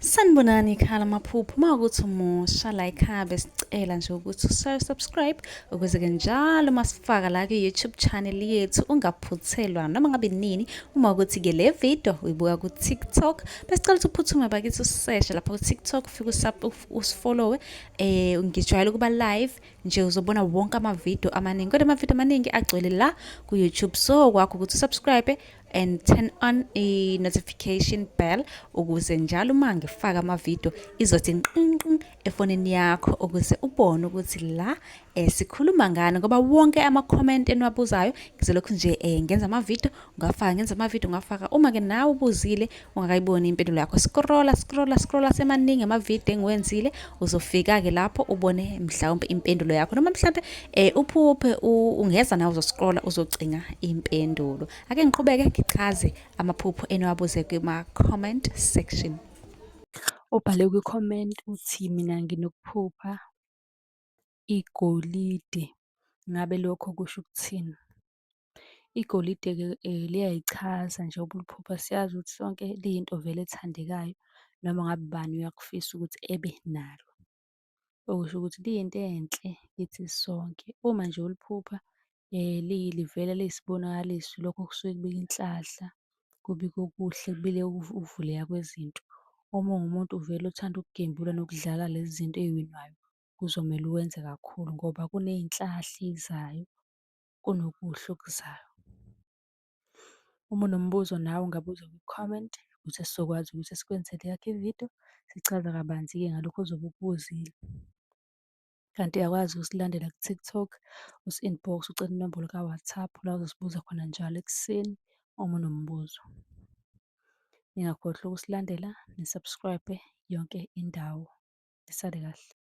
Sanibonani ekhaya lamaphupho. Uma ukuthi umusha la ekhaya besicela nje ukuthi usubscribe ukuze-ke njalo uma sifaka la kwi-YouTube channel yethu ungaphuthelwa noma ngabe nini. Uma ukuthi-ke le video uyibuka ku-TikTok, besicela ukuthi uphuthume bakithi useshe lapha ku-TikTok, ufike usifollowe. Ngijwayele ukuba live nje, uzobona wonke amavidiyo amaningi, kodwa amavidiyo amaningi agcwele la ku-YouTube, so kwakho ukuthi usubscribe and turn on i-notification bell ukuze njalo uma ngifaka amavidiyo izothi nqinqin efonini yakho ukuze ubone ukuthi la sikhuluma ngani, ngoba wonke ama-comment eniwabuzayo ngizolokhu nje ngenza amavidiyo ngafaka, ngenza amavidiyo ngafaka. Uma-ke nawe ubuzile ungakayiboni impendulo yakho, scrolla, scrolla, scrolla, semaningi amavidiyo engiwenzile, uzofika-ke lapho ubone mhlawumbe impendulo yakho, noma mhlawumbe uphuphe ungeza nawe uzoscrolla uzocinga impendulo. Ake ngiqhubeke ngichaze amaphupho eniwabuze kuma-comment section. Ubhale kwi-comment uthi, mina nginokuphupha igolide, ngabe lokho kusho ukuthini? Igolide-ke liyayichaza njengoba uliphupha, siyazi ukuthi sonke liyinto vele ethandekayo, noma ngabe ubani uyakufisa ukuthi ebe nalo. Okusho ukuthi liyinto enhle kithi sonke. Uma nje uliphupha livela liyisibonakaliso, lokho kusuke kubika inhlahla, kubika okuhle, kubika ukuvuleka kwezinto. Uma uwumuntu vele othanda ukugembula nokudlala lezi zinto eyiwinwayo, kuzomele uwenze kakhulu ngoba kuney'nhlahla ey'zayo, kunokuhle okuzayo. Uma unombuzo nawe ungabuza kwi-comment ukuze sizokwazi ukuthi sikwenzele eyakho ividiyo, sichaze kabanzi-ke ngalokhu ozobe ukubuzile. Kanti uyakwazi ukusilandela ku-TikTok, usi-inbox ucele inombolo ka-WhatsApp, la ozosibuza khona njalo ekuseni uma unombuzo. Ningakhohlwa ukusilandela, ni-subscribe-e yonke indawo. Nisale kahle.